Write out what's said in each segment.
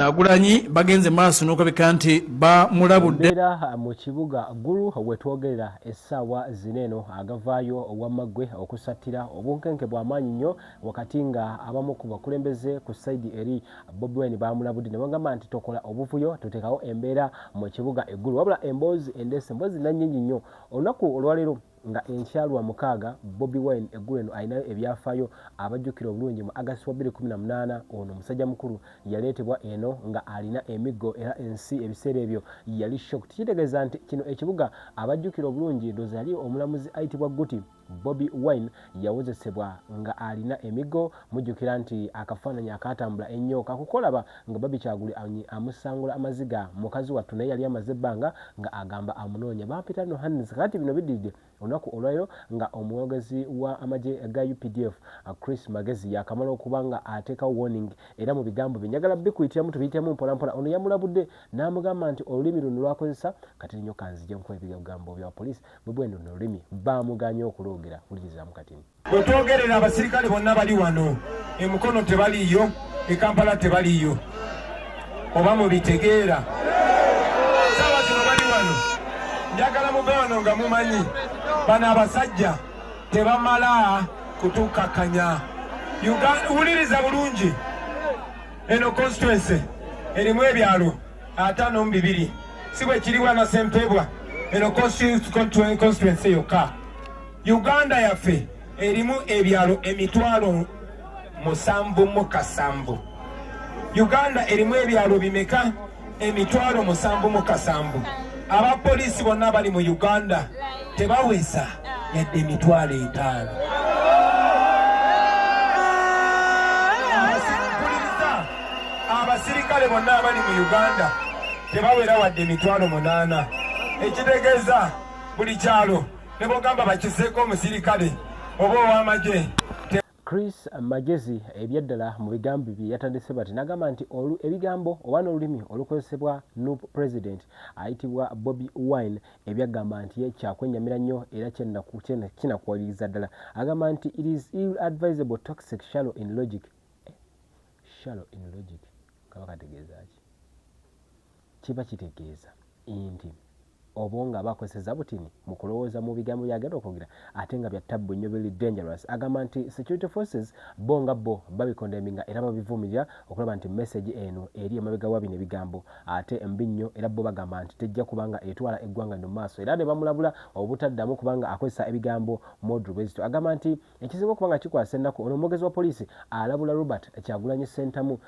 Kyagulanyi bagenze maaso n'okulabika nti bamulabudde. Embeera mu kibuga Gulu wetwogerera essaawa zino eno agavaayo wamma ggwe okusattira obunkenke bwa maanyi nnyo wakati nga abamu ku bakulembeze ku sayidi eri Bobi Wine bamulabudde ne bagamba nti tokola obuvuyo toteekawo embeera mu kibuga e Gulu. Wabula emboozi endeese emboozi nannyingi nnyo olunaku olwaleero nga enkya Lwamukaaga Bobi Wine eggulo eno alinayo ebyafaayo abajjukira obulungi mu August wa 2018 ono musajja mukulu yaleetebwa eno nga alina emiggo era ensi ebiseera ebyo yali shocked kitegeeza nti kino ekibuga abajjukira obulungi ndowooza yali omulamuzi ayitibwa Guti Bobi Wine yawozesebwa nga alina emiggo mujjukira nti akafaananyi akaatambula ennyo kakukolaba nga Barbie Kyagulanyi amusangula amaziga mukazi wattu naye yali amaze ebbanga nga agamba amunoonya bampita no hands kati bino biddiridde olunaku olwaliro nga omwogezi wa amagye ga UPDF Chris Magezi yakamala okuba nga ateekawo warning era mu bigambo bye njagala bikuyitiramu tubiyitemu mpolampola ono yamulabudde n'amugamba nti olulimi luno lwakozesa kati nnyo kanzije nkuwa ebigambo bya poliisi Bobi Wine luno olulimi baamuganye okulwogera wulirizaamu katini. Bwe twogerera abasirikale bonna bali wano e Mukono tebaliiyo, e Kampala tebaliiyo, oba mubitegeera? Saawa zino bali wano, njagala muve wano nga mumanyi bano abasajja tebamala kutukkakanya. Wuliriza bulungi, eno constituency erimu ebyalo 52, si bwe kiri bwana Sempebwa? Eno constituency yokka Uganda yaffe erimu ebyalo 7,000. Uganda erimu ebyalo bimeka? 7,000. Abapoliisi bonna bali mu Uganda tebaweza yadde 500,000. Abasirikale bonna abali mu Uganda tebawera wadde 800,000. Ekitegeeza buli kyalo ne bwogamba bakiseeko omusirikale oba ow'amagye. Chris Magezi ebyaddala mu bigambo bye yatandise bati n'agamba nti ebigambo oba n'olulimi olukozesebwa nup president ayitibwa Bobi Wine ebyagamba nti ye kyakwennyamira nnyo era kinakuwaliriza ddala. Agamba nti it is ill advisable, toxic, shallow in logic. Shallow in logic kaba kategeeza ki? Kiba kitegeeza nti obwongo aba akozesezza butini mu kulowooza mu bigambo by'agenda okwogera ate nga bya ttabbu nnyo, biri dangerous. Agamba nti security forces bo nga bo babikondeminga era babivumirira okulaba nti message eno eri emabega wa bino ebigambo ate mbi nnyo era bo bagamba nti tejja kubanga etwala eggwanga lino mu maaso era ne bamulabula obutaddamu kubanga akozesa ebigambo modru bwe zityo. Agamba nti ekisinga okuba nga kikwasa ennaku ono omwogezi wa poliisi alabula Robert Kyagulanyi Ssentamu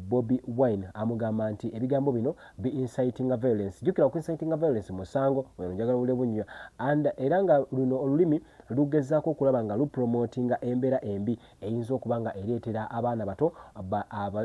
Bobi Wine amugamba nti ebigambo bino bi inciting violence. Jjukira okuincitinga violence musango wano njagala owulire bunnya and era nga luno olulimi lugezaako okulaba nga lupromotinga embeera embi eyinza okuba nga ereetera abaana bato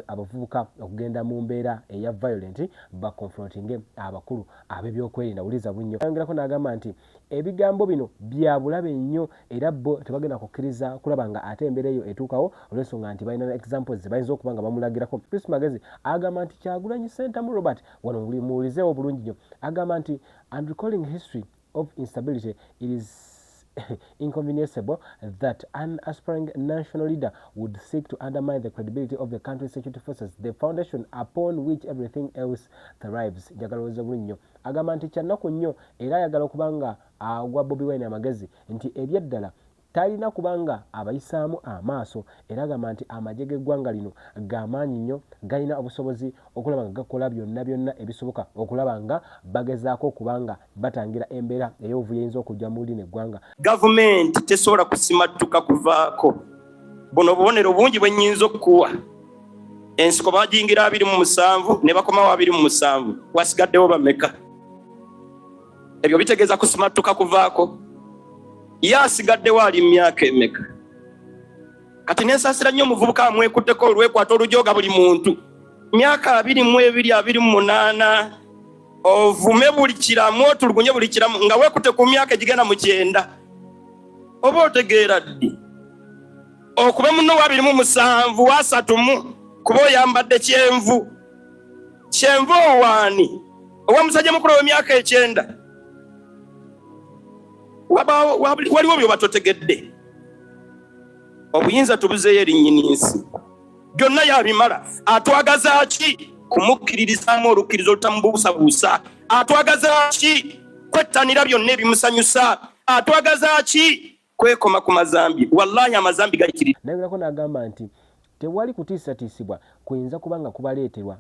abavubuka okugenda mu mbeera eya violent baconfrontinge abakulu ab'ebyokwerinda. Wuliriza bunnyo. Ayongerako n'agamba nti ebigambo bino bya bulabe nnyo era bo tebagenda kukkiriza kulaba nga ate embeera eyo etuukawo olw'ensonga nti balina examples ze bayinza okuba nga bamulagirako. Chris Magezi agamba nti Kyagulanyi Ssentamu Robert wano muwulizeewo bulungi nnyo agamba nti and recalling history of instability, it is inconvenienceable that an aspiring national leader would seek to undermine the credibility of the country's security forces, the foundation upon which everything else thrives. Njagala owulize bulungi nnyo. Agamba nti kyannaku nnyo era ayagala okuba nga agwa Bobi Wine amagezi nti ebyaddala talina kubanga abayisaamu amaaso era agamba nti amagye g'eggwanga lino ga maanyi nnyo galina obusobozi okulaba nga gakola byonna byonna ebisoboka okulaba nga bagezaako okuba nga batangira embeera ey'obuvuyo eyinza okujja mu lino eggwanga. Gavumenti tesobola kusimattuka kuvaako buno obubonero bungi bwe nnyinza okukuwa. Ensiko bagiyingira 27 ne bakomawo 27, wasigaddewo bameka? Ebyo bitegeeza kusimattuka kuvaako. Ye asigaddewo ali mu myaka emeka? Kati nensaasira nnyo omuvubuka amwekutteko olwekwata olujooga buli muntu, myaka 22, 28, ovume buli kiramu, otulugunye buli kiramu nga weekutte ku myaka egigenda mu 90. Oba otegeera ddi okube munno wa 27, wa 30 kuba oyambadde kyenvu? Kyenvu owaani? Owa musajja mukulu w'emyaka 90? Waliwo byoba totegedde. Obuyinza tubuzeeyo eri nnyini nsi, byonna yabimala. Atwagaza ki? Kumukkiririzaamu olukkiriza olutamubuusabuusa. Atwagaza ki? Kwettanira byonna ebimusanyusa. Atwagaza ki? Kwekoma ku mazambi. Wallahi amazambi gayitirira. Nayogerako n'agamba nti tewali kutiisatiisibwa kuyinza kuba nga kubaleeterwa.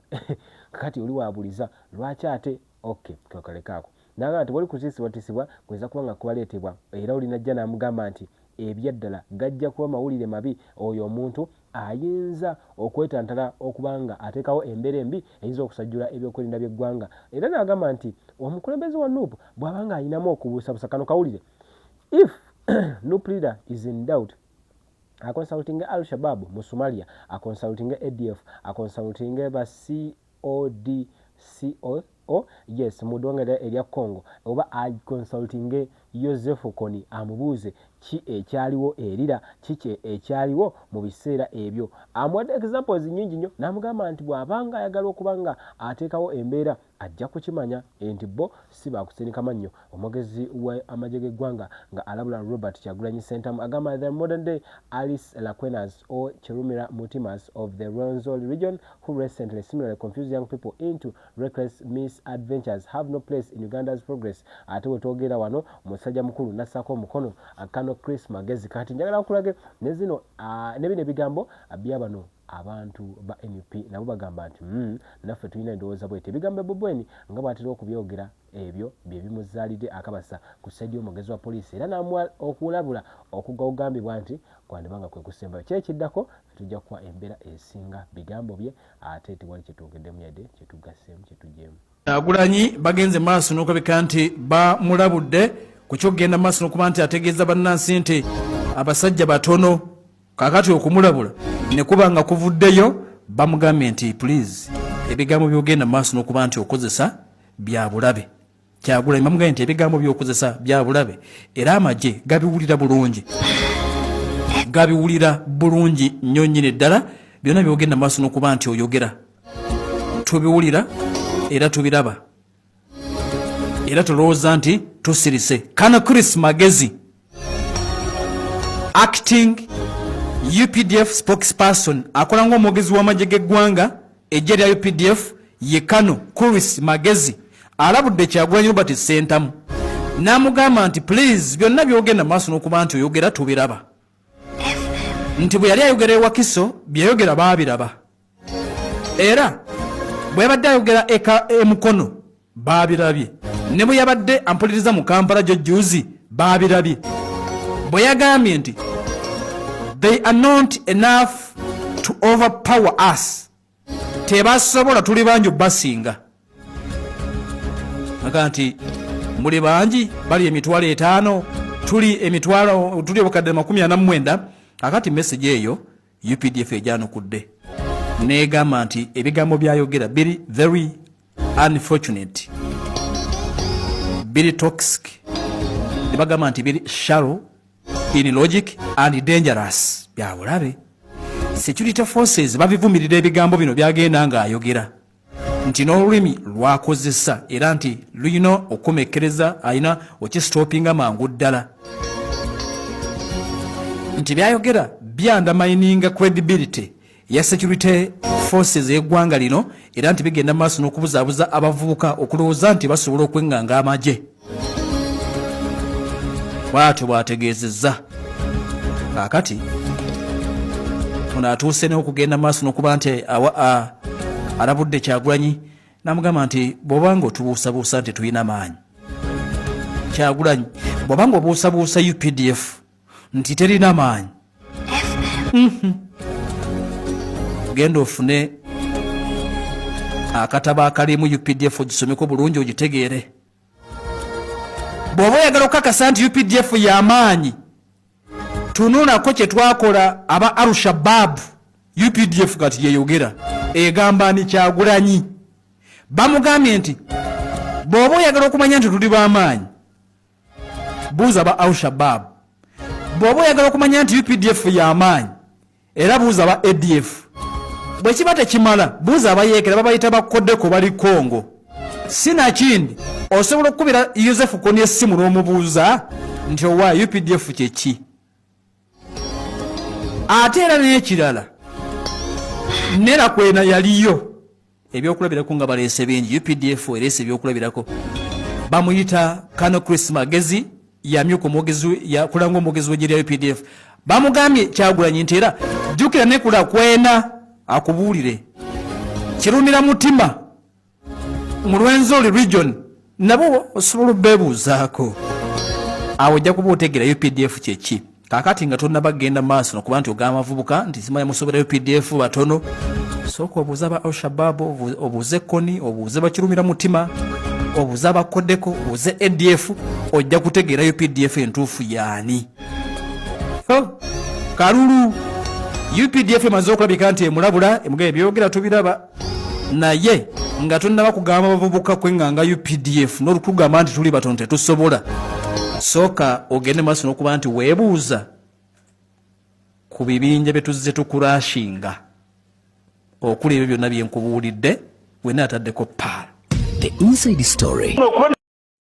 Kakati oli waabuliza lwaki ate ok kakaleke ako. N'agamba tewali kutiisibwatiisibwa kuyinza kuba nga kubaleetebwa era oli n'ajja n'amugamba nti ebyaddala gajja kuba mawulire mabi oyo omuntu ayinza okwetantala okuba nga ateekawo embeera embi eyinza okusajjula ebyokwerinda by'eggwanga era n'agamba nti omukulembeze wa nup bw'aba nga alinamu okubuusabuusa kano kawulire if nup leader is in doubt aconsultinge Al Shabaab mu Somalia, aconsultinge ADF, aconsultinge ba CODCO yes mu ddwanga erya Congo oba aconsultinge Yozefu Kony amubuuze ki ekyaliwo erira ki ekyaliwo mu biseera ebyo. Amuwadde examples nnyingi nnyo n'amugamba nti bw'abanga ayagala okuba nga ateekawo embeera ajja kukimanya nti bo si baakusindika mannyo. Omwogezi w'amagye g'eggwanga nga alabula Robert Kyagulanyi Ssentamu agamba the modern day Alice Lakwenas or Kirumira Mutimas of the Rwenzori region who recently similarly confused young people into reckless misadventures have no place in Uganda's progress. Ate we twogera wano musajja mukulu nassaako omukono Kano Chris Magezi. Kati njagala nkulage ne zino ne bino ebigambo bya bano abantu ba nup nabo bagamba nti naffe tulina endowooza bweti. Ebigambo Bobi Wine nga bw'atera okubyogera ebyo bye bimuzaalidde akabasa ku sayidi y'omwogezi wa poliisi era n'amuwa okulabula okugambibwa nti kwandiba nga kwe kusembayo. Ki ekiddako tujja kuwa embeera esinga bigambo bye ate tewali kye twogeddemu yadde kye tugasseemu kye tuggyeemu. Kyagulanyi bagenze maaso n'okulabika nti bamulabudde ku ky'okugenda maaso n'okuba nti ategeeza bannansi nti abasajja batono. Kaakati okumulabula ne kuba nga kuvuddeyo bamugambye nti please ebigambo by'ogenda maaso n'okuba nti okozesa bya bulabe. Kyagulanyi bamugambye nti ebigambo by'okozesa bya bulabe era amagye gabiwulira bulungi, gabiwulira bulungi nnyo nnyini ddala. Byonna by'ogenda maaso n'okuba nti oyogera tubiwulira era tubiraba era tulowooza nti tusirise. Kano Chris Magezi acting UPDF spokesperson akola ng'omwogezi w'amagye g'eggwanga eggye lya UPDF ye Kano Chris Magezi alabudde Kyagulanyi Robert Ssentamu n'amugamba nti please byonna by'ogenda maaso n'okuba nti oyogera tubiraba, nti bwe yali ayogera e Wakiso byeyogera baabiraba era bwe yabadde ayogera e Mukono baabirabye, ne bwe yabadde ampuliriza mu Kampala gyo jjuuzi baabirabye, bwe yagambye nti they are not enough to overpower us, tebasobola, tuli bangi basinga. Aga nti muli bangi, bali 50,000, tuli emitwalo, tuli 449,000. Akati message eyo UPDF ejanukudde negamba nti ebigambo byayogera biri very unfortunate, biri toxic, ne bagamba nti biri shallow in logic and dangerous, bya bulabe. Security forces babivumirira ebigambo bino byagenda ng'ayogera nti n'olulimi lwakozesa era nti lulina okukomekkereza, alina okisitopinga mangu ddala, nti byayogera byandamayininga credibility ya security forces ey'eggwanga lino era nti bigenda maaso n'okubuzaabuza abavubuka okulowooza nti basobola okwenganga amagye. Bw'atyo bw'ategeezezza. Kaakati ono atuuse n'okugenda maaso n'okuba nti alabudde Kyagulanyi n'amugamba nti bw'oba nga otubuusabuusa nti tulina maanyi, Kyagulanyi bw'oba nga obuusabuusa UPDF nti terina maanyi, genda ofune akatabo akalimu UPDF ogisomeko bulungi ogitegeere. Bw'oba oyagala okukakasa nti UPDF y'amaanyi, tunulako kye twakola aba Al-Shabaab. UPDF kati yeyogera egamba ni Kyagulanyi bamugambye nti bw'oba oyagala okumanya nti tuli b'amaanyi, buuza ba Al-Shabaab. Bw'oba oyagala okumanya nti UPDF y'amaanyi, era buuza ba ADF. Bwe kiba tekimala, buuza abayeekera babayita ba Kodeko bali Congo. Sinakindi osobola okukubira Yosefu Kony essimu n'omubuuza nti owa UPDF kyeki. Ate era n'ekirala, Nera Kwena yaliyo. Ebyokulabirako nga baleese bingi. UPDF ereese ebyokulabirako. Bamuyita Kano Chris Magezi, yamyuka omwogezi, yakulanga omwogezi w'eggye lya UPDF. Bamugambye Kyagulanyi nti era jjukira nekula kwena akubuulire kirumira mutima mu Rwenzori region, nabo osobola obeebuuzaako. Awo ojja kuba otegeera UPDF kyeki. Kakati nga tonnaba kugenda maaso nokuba nti ogamba abavubuka nti simanya musobera UPDF batono, sooka obuuze aba Alshabab, obuuze Koni, obuuze bakirumira mutima, obuuze abakodeko, obuuze ADF, ojja kutegeera UPDF entuufu yaani. Kalulu UPDF emaze okulabika nti emulabula, emugamba ebyogera tubiraba, naye nga tonnaba kugamba bavubuka kwenganga UPDF n'olukugamba nti tuli batono tetusobola, sooka ogende maaso n'okuba nti weebuuza ku bibinja bye tuzze tukurashinga okuli ebyo byonna bye nkubuulidde, wenna ataddeko paala. The Inside Story.